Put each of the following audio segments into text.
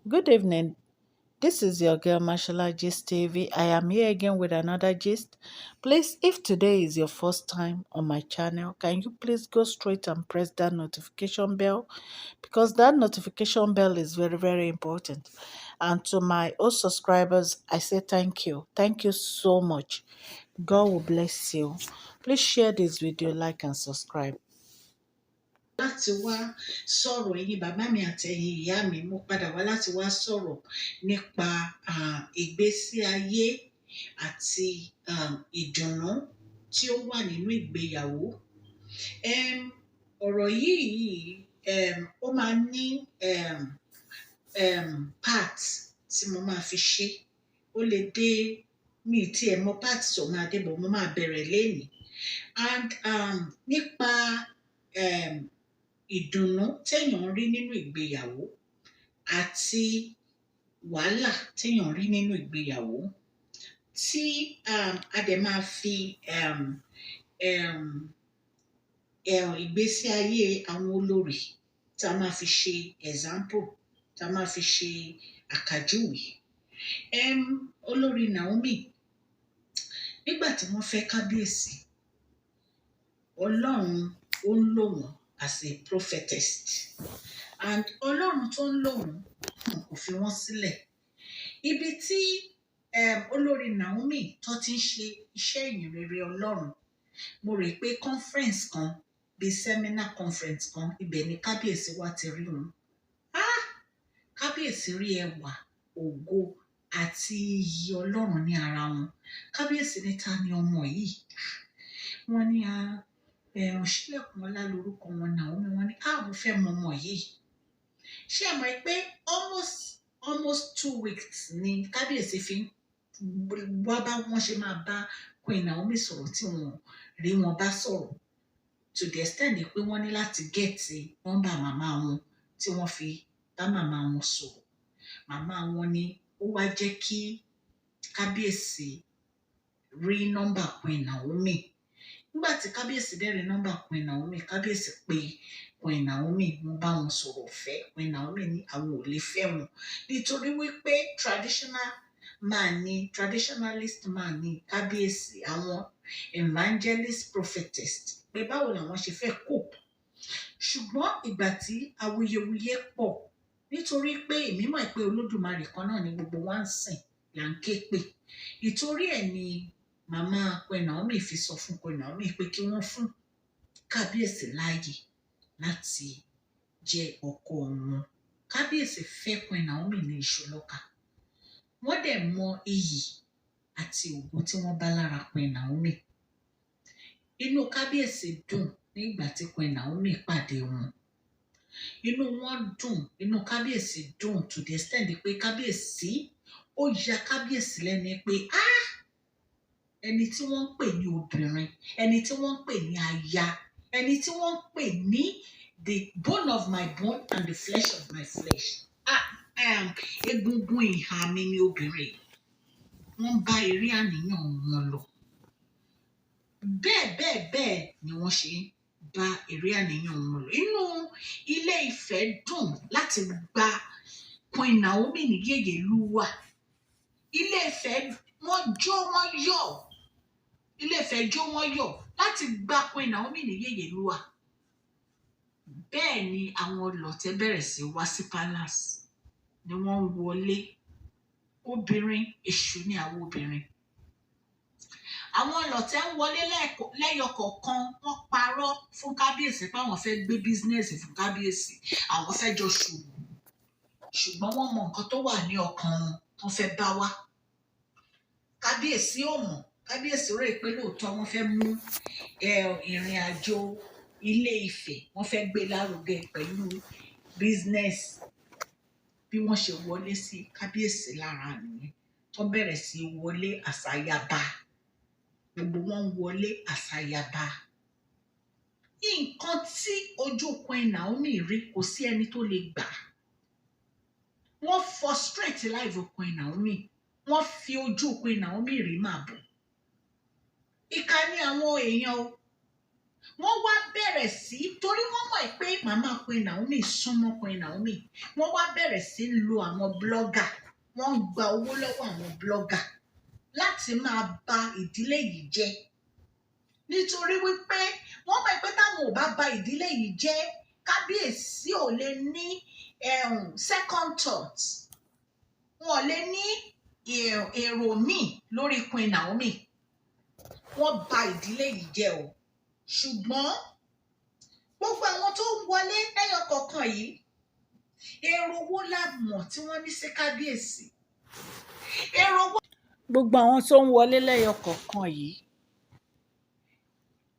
Good evening. This is your girl Mashallah Gist TV. I am here again with another gist. Please, if today is your first time on my channel, can you please go straight and press that notification bell? Because that notification bell is very, very important. And to my old subscribers, I say thank you. Thank you so much. God will bless you. Please share this video, like and subscribe. Láti wá sọ̀rọ̀, ẹ̀yin bàbá mi àti ẹ̀yin ìyá mi, mo padà wá láti wá sọ̀rọ̀ nípa ìgbésí ayé àti ìdùnnú tí ó wà nínú ìgbéyàwó. Ọ̀rọ̀ yìí ó máa ní part tí mo máa fi ṣe. Ó lè dé, mi ì tiẹ̀ mọ part tó máa dé, but mo máa bẹ̀rẹ̀ lénìí. And nípa ìdùnnú téèyàn ń rí nínú ìgbéyàwó àti wàhálà téèyàn ń rí nínú ìgbéyàwó, tí a dẹ̀ máa fi ìgbésí ayé àwọn olorì tá a máa fi ṣe example, tá a máa fi ṣe àkàjúwe. Olórí Naomi, nígbà tí wọ́n fẹ́ kábíyèsí, Ọlọ́run ó ń lò wọ́n as a prophetess, and Ọlọ́run tó ń lò wọ́n kò fi wọ́n sílẹ̀. Ibi tí olórí Naomi tó ti ń ṣe iṣẹ́ ìyìn rere Ọlọ́run, mo rò pé conference kan, bíi seminar conference kan, ibẹ̀ ni kábíyèsí wa ti rí wọn. Ah! Kábíyèsí rí ẹwà, ògo àti iyì Ọlọ́run ní ara wọn. Kábíyèsí ní, "Ta ni ọmọ yìí?" Wọ́n ní, Ṣílẹ̀kùnọlá lórúkọ wọn, Naomi. Wọ́n ní, "Ah, mo fẹ́ mọ ọmọ yìí." Ṣé ẹ mọ̀ pé almost 2 weeks ni kábíyèsí fi ń wá bá wọ́n ṣe máa bá Queen Naomi sọ̀rọ̀ tí wọ́n rí wọn bá sọ̀rọ̀, to the extent pé wọ́n ní láti get nọ́mbà màmá wọn tí wọ́n fi bá màmá wọn sọ̀rọ̀. Màmá wọn ni ó wá jẹ́ kí kábíyèsí rí nọ́mbà Queen Naomi. Nígbà tí kábíyèsí dẹ̀ rí nọ́mbà Queen Naomi, kábíyèsí pé Queen Naomi, wọ́n bá wọn sọ̀rọ̀ ọ̀fẹ́. Queen Naomi ní àwọn ò lè fẹ́ wọn nítorí wípé traditional man ni, traditionalist man ni kábíyèsí, àwọn evangelist prophetess, pé báwo làwọn ṣe fẹ́ cope. Ṣùgbọ́n ìgbà tí awuyewuye pọ̀, nítorí pé èmi mọ̀ pé Olódùmarè kan náà ni gbogbo wa ń sìn, là ń ké pè, ìtorí ẹ̀ ni màmá Queen Naomi fi sọ fún Queen Naomi pé kí wọ́n fún kábíyèsí láàyè láti jẹ́ ọkọ wọn. Kábíyèsí fẹ́ Queen Naomi ní ìṣọlọ́ka. Wọ́n dẹ̀ mọ iyì àti ògo tí wọ́n bá lára Queen Naomi. Inú kábíyèsí dùn nígbà tí Queen Naomi pàdé wọn. Inú wọn dùn, inú kábíyèsí dùn to the extent pé kábíyèsí, ó ya kábíyèsí lẹ́nu pé, ah, ẹni tí wọ́n ń pè ní obìnrin, ẹni tí wọ́n ń pè ní aya, ẹni tí wọ́n ń pè ní the bone of my bone and the flesh of my flesh, ah, egungun ìhà mi ni obìnrin. Wọ́n bá eré àníyàn wọn lọ bẹ́ẹ̀ bẹ́ẹ̀ bẹ́ẹ̀ ni wọ́n ṣe ń bá eré àníyàn wọn lọ. Inú Ilé Ifẹ̀ dùn láti gba Queen Naomi ní Yèyélúwà. Ilé Ifẹ̀, wọ́n jó, wọ́n yọ̀. Ilé Ifẹ̀ jó, wọ́n yọ̀ láti gba Queen Naomi ní Yèyélúwà. Bẹ́ẹ̀ ni àwọn ọlọ̀tẹ̀ bẹ̀rẹ̀ sí wá sí palace, ni wọ́n ń wọlé. Obìnrin, èṣù ni àwọn obìnrin. Àwọn ọlọ̀tẹ̀ ń wọlé lẹ́yọ kọ̀ọ̀kan. Wọ́n parọ́ fún kábíyèsí pé àwọn fẹ́ gbé business fún kábíyèsí, àwọn fẹ́ jọ ṣòwò, ṣùgbọ́n wọ́n mọ nǹkan tó wà ní ọkàn wọn tó fẹ́ bá wá. Kábíyèsí ò mọ̀. Kábíyèsí rò pé lóòótọ́ wọ́n fẹ́ mú ìrìn àjò Ilé Ifẹ̀, wọ́n fẹ́ gbé lárugẹ pẹ̀lú business. Bí wọ́n ṣe wọlé sí kábíyèsí lára nìyẹn, tó bẹ̀rẹ̀ sí í wọlé àsáyaba. Gbogbo wọn ń wọlé àsáyaba. Nǹkan tí ojú Queen Naomi rí, kò sí ẹni tó lè gbà. Wọ́n frustrate life Queen Naomi. Wọ́n fi ojú Queen Naomi rí màbọ̀. Ìkà ni àwọn èèyàn o. Wọ́n wá bẹ̀rẹ̀ sí, torí wọ́n mọ̀ pé màmá Queen Naomi súnmọ́ Queen Naomi, wọ́n wá bẹ̀rẹ̀ sí lo àwọn blogger. Wọ́n ń gba owó lọ́wọ́ àwọn blogger láti máa ba ìdílé yìí jẹ́, nítorí wípé wọ́n mọ̀ pé táwọn ò bá ba ìdílé yìí jẹ́, kábíyèsí ò lè ní second thought, wọn ò lè ní èrò míì lórí Queen Naomi. Wọ́n ba ìdílé yìí jẹ́ o. Ṣùgbọ́n gbogbo àwọn tó ń wọlé lẹ́yọ kọ̀ọ̀kan yìí, èrò wo la mọ̀ tí wọ́n ní sí kábíyèsí? Èrò wo? Gbogbo àwọn tó ń wọlé lẹ́yọ kọ̀ọ̀kan yìí,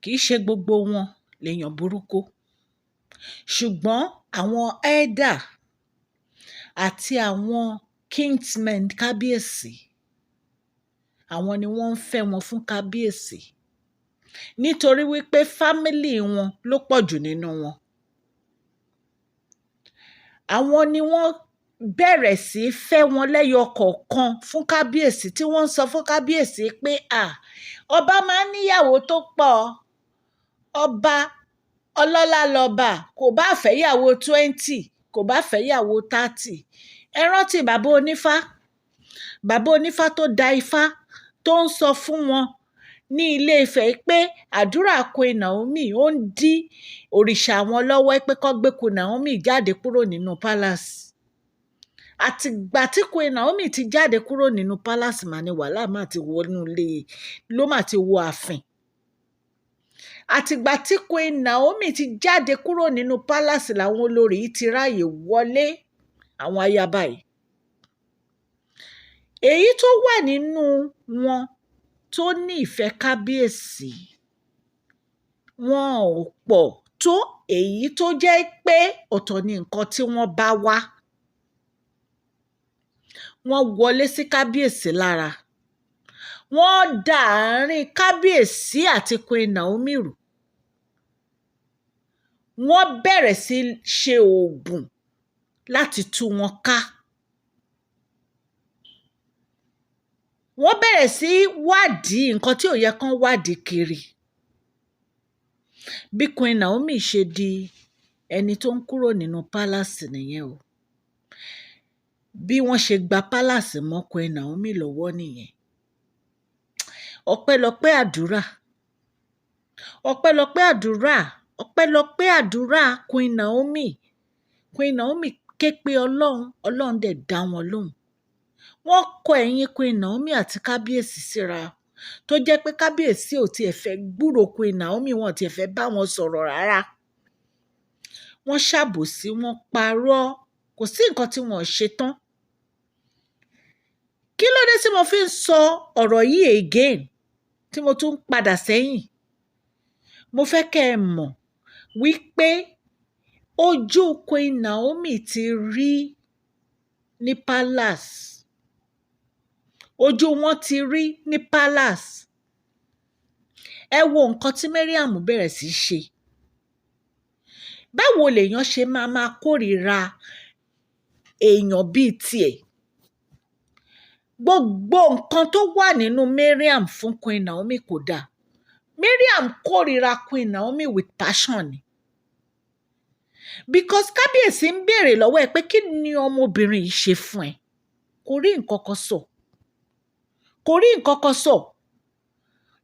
kì í ṣe gbogbo wọn lèèyàn burúkú, ṣùgbọ́n àwọn elder àti àwọn kinsmen kábíyèsí, àwọn ni wọ́n ń fẹ́ wọn fún kábíyèsí, nítorí wípé family wọn ló pọ̀ jù nínú wọn. Àwọn ni wọ́n bẹ̀rẹ̀ sí í fẹ́ wọn lẹ́yọ kọ̀ọ̀kan fún kábíyèsí, tí wọ́n ń sọ fún kábíyèsí pé à ọba máa ń níyàwó tó pọ̀, ọba ọlọ́lá lọ́ba, kò bá fẹ́yàwó 20, kò bá fẹ́yàwó 30. Ẹ rántí bàbá onífá, bàbá onífá tó da ifá, tó ń sọ fún wọn ní Ilé Ifẹ̀ pé àdúrà Queen Naomi ó ń dí òrìṣà wọn lọ́wọ́, pé kó gbé Queen Naomi jáde kúrò nínú palace. Àtìgbà tí Queen Naomi ti jáde kúrò nínú palace mà ní wàhálà má ti wọnú ilé ló má ti wọ ààfin. Àtìgbà tí Queen Naomi ti jáde kúrò nínú palace làwọn olórí yìí ti ráàyè wọlé, àwọn ayaba yìí. Èyí tó wà nínú wọn tó ní ìfẹ́ kábíyèsí, wọn ò pọ̀ tó èyí tó jẹ́ pé ọ̀tọ̀ ni nǹkan tí wọ́n bá wá. Wọ́n wọlé sí kábíyèsí lára, wọ́n da àárín kábíyèsí àti Queen Naomi rú. Wọ́n bẹ̀rẹ̀ sí í ṣe oògùn láti tú wọn ká. Wọ́n bẹ̀rẹ̀ sí í wádìí nǹkan tí ò yẹ kán wádìí kiri. Bí Queen Naomi ṣe di ẹni tó ń kúrò nínú palace nìyẹn o. Bí wọ́n ṣe gba palace mọ́ Queen Naomi lọ́wọ́ nìyẹn. Ọpẹ́lọpẹ́ àdúrà, ọpẹ́lọpẹ́ àdúrà, ọpẹ́lọpẹ́ àdúrà Queen Naomi. Queen Naomi ké pe Ọlọ́run, Ọlọ́run dẹ̀ dá wọn lóhùn. Wọ́n kọ ẹ̀yìn Queen Naomi àti kábíyèsí síra, tó jẹ́ pé kábíyèsí ò tiẹ̀ fẹ́ gbúrò Queen Naomi, wọn ò tiẹ̀ fẹ́ bá wọn sọ̀rọ̀ rárá. Wọ́n ṣàbòsí, wọ́n parọ́, kò sí nǹkan tí wọ́n ò ṣe tán. Kí ló dé tí mo fi ń sọ ọ̀rọ̀ yìí again, tí mo tún ń padà sẹ́yìn? Mo fẹ́ kẹ́ ẹ mọ̀ wípé ojú Queen Naomi ti rí ní palace, ojú wọn ti rí ní palace. Ẹ wo nǹkan tí Mariam bẹ̀rẹ̀ sí í ṣe. Báwo lèèyàn ṣe máa máa kórìíra èèyàn bíi tiẹ̀? Gbogbo nǹkan tó wà nínú Mariam fún Queen Naomi kò dáa. Mariam kórìíra Queen Naomi with passion ni, because kábíyèsí ń béèrè lọ́wọ́ ẹ pé kí ni ọmọbìnrin yìí ṣe fún ẹ? Kò rí nǹkan kan sọ, kò rí nǹkan kan sọ.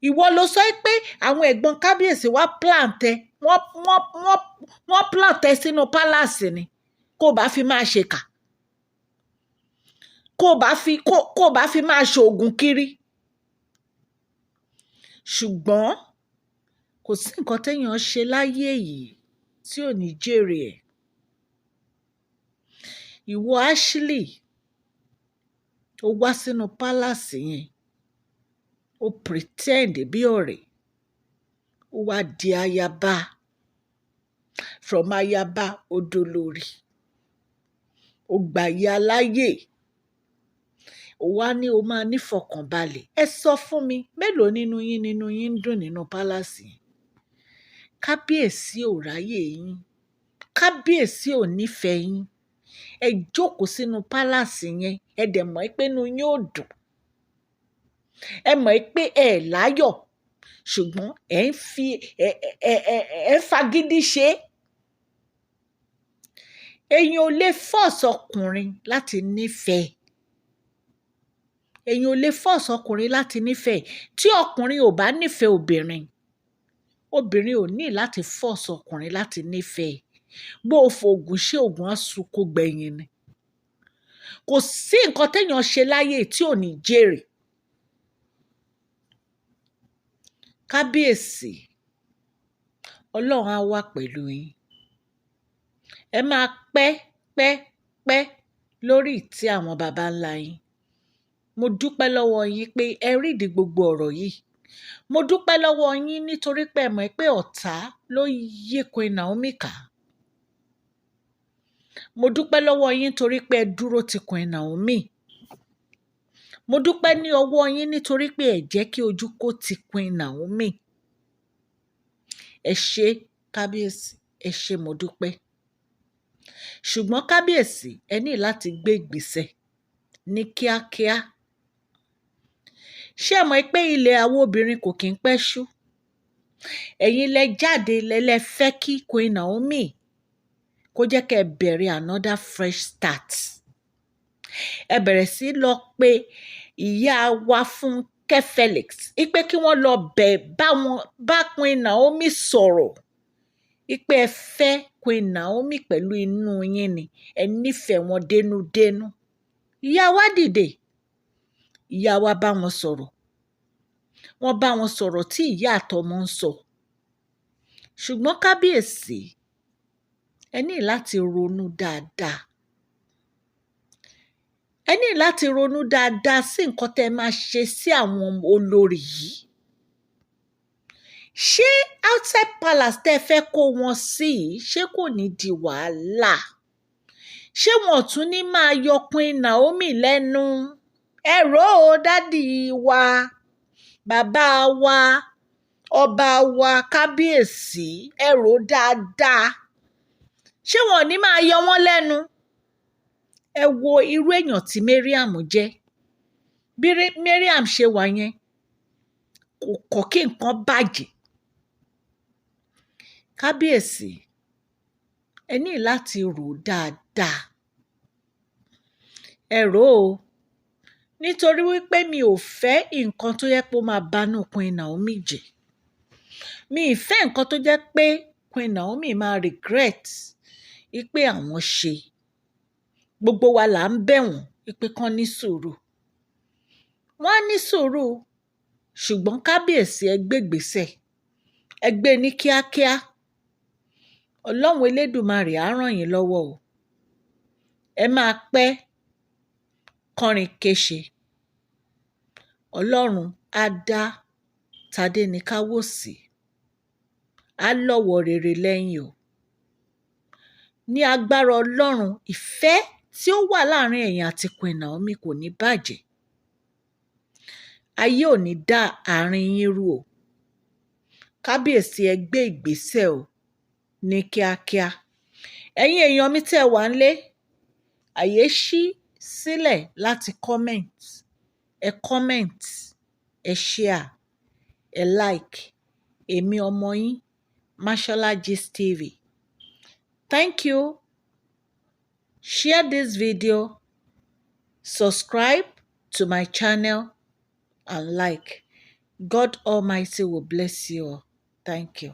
Ìwọ ló sọ pé àwọn ẹ̀gbọ́n kábíyèsí wá plant ẹ, wọ́n plant ẹ sínú palace ni kó o bá fi máa ṣèkà, kó o bá fi máa ṣoògùn kiri. Ṣùgbọ́n kò sí nǹkan téèyàn ṣe láyé yìí tí ò ní jèrè ẹ̀. Ìwọ Ashley, ó wá sínú palace yẹn, ó pretend bí ọ̀rẹ́, ó wá di ayaba. From ayaba, ó dolórí, ó gbàyè aláyè, ó wá ní o máa nífọ̀kànbalẹ̀. Ẹ sọ fún mi, mélòó nínú yín ń dùn nínú palace yẹn? Kábíyèsí ò ráyè yín, kábíyèsí ò nífẹ̀ẹ́ yín. Ẹ jókòó sínú palace yẹn, ẹ dẹ̀ mọ̀ pé inú yín ò dùn, ẹ mọ̀ pé ẹ láyọ̀. Ṣùgbọ́n ẹ̀ ń fi ẹ ẹ ẹ ẹ ń fagídí ṣe é. Èèyàn ò lè force ọkùnrin láti nífẹ̀ẹ́. Èèyàn ò lè force ọkùnrin láti nífẹ̀ẹ́. Tí ọkùnrin ò bá nífẹ̀ẹ́ obìnrin, obìnrin ò ní láti force ọkùnrin láti nífẹ̀ẹ́. Bó o fòògùn ṣe, òògùn á sunkún gbẹ̀yìn ni. Kò sí nǹkan téèyàn ṣe láyé tí ò ní jèrè. Kábíyèsí, Ọlọ́run á wà pẹ̀lú yín. Ẹ máa pẹ́ pẹ́ pẹ́ lórí ìtẹ́ àwọn baba ńlá yín. Mo dúpẹ́ lọ́wọ́ yín pé ẹ rídìí gbogbo ọ̀rọ̀ yìí. Mo dúpẹ́ lọ́wọ́ yín nítorí pé ẹ mọ̀ pé ọ̀tá ló yí Queen Naomi ká. Mo dúpẹ́ lọ́wọ́ yín nítorí pé ẹ dúró ti Queen Naomi. Mo dúpẹ́ ní ọwọ́ yín nítorí pé ẹ jẹ́ kí ojú kó ti Queen Naomi. Ẹ ṣé kábíyèsí, ẹ ṣé, mo dúpẹ́. Ṣùgbọ́n kábíyèsí, ẹ ní láti gbé ìgbésẹ̀ ní kíákíá. Ṣé ẹ mọ̀ pé ilẹ̀ àwọn obìnrin kò kí ń pẹ́ ṣú? Ẹ̀yin lẹ jáde lẹ fẹ́ kí Queen Naomi kó jẹ́ kí ẹ bẹ̀rẹ̀ another fresh start. Ẹ bẹ̀rẹ̀ sí lọ pé ìyá wa Fúnkẹ́ Felix wípé kí wọ́n lọ bẹ̀ bá wọn bá Queen Naomi sọ̀rọ̀, wípé ẹ fẹ́ Queen Naomi pẹ̀lú inú yín ni, ẹ nífẹ̀ẹ́ wọn dénúdénú. Ìyá wa dìde, ìyá wa bá wọn sọ̀rọ̀. Wọ́n bá wọn sọ̀rọ̀ tí ìyá àtọmọ ń sọ. Ṣùgbọ́n kábíyèsí, ẹ ní láti ronú dáadáa. Ẹ ní láti ronú dáadáa sí nǹkan tẹ́ ẹ máa ṣe sí àwọn olórí yìí. Ṣé outside palace tẹ́ ẹ fẹ́ kó wọn sí yìí, ṣé kò ní di wàhálà? Ṣé wọn ò tún ní máa yọ Queen Naomi lẹ́nu? Ẹ rò ó, daddy wa, bàbá wa, ọba wa, kábíyèsí, ẹ rò ó dáadáa. Ṣé wọn ò ní máa yọ wọ́n lẹ́nu? Ẹ wo irú èèyàn tí Mariam jẹ́. Bí Mariam ṣe wà yẹn, kò kọ̀ kí nǹkan bàjẹ́. Kábíyèsí, ẹ ní láti rò ó dáadáa. Ẹ rò ó, nítorí wípé mi ò fẹ́ nǹkan tó yẹ pé ó máa banú Queen Naomi jẹ́. Mi ì fẹ́ nǹkan tó jẹ́ pé Queen Naomi máa regret wípé àwọn ṣe. Gbogbo wa là ń bẹ̀ wọ́n wípé kán ní sùúrù. Wọ́n á ní sùúrù, ṣùgbọ́n kábíyèsí, ẹ gbé ìgbésẹ̀, ẹ gbé ní kíákíá. Ọlọ́run Elédùmarè á ràn yín lọ́wọ́ o. Ẹ máa pẹ́ kánrin kése. Ọlọ́run á dá Tadéníkàwò sí, á lọ́wọ́ rere lẹ́yìn o. Ní agbára Ọlọ́run, ìfẹ́ tí ó wà láàrin ẹ̀yin àti Queen Naomi kò ní bàjẹ́. Ayé ò ní dá àárín yín rú o. Kábíyèsí, ẹ gbé ìgbésẹ̀ o ní kíákíá. Ẹ̀yin èèyàn mi tẹ́ ẹ wà ńlé, àyè ṣí sílẹ̀ láti comment. Ẹ comment, ẹ share, ẹ like. Èmi ọmọ yín, Mashola Gist TV. Thank you. Share this video, subscribe to my channel and like. God Almighty will bless you all. Thank you.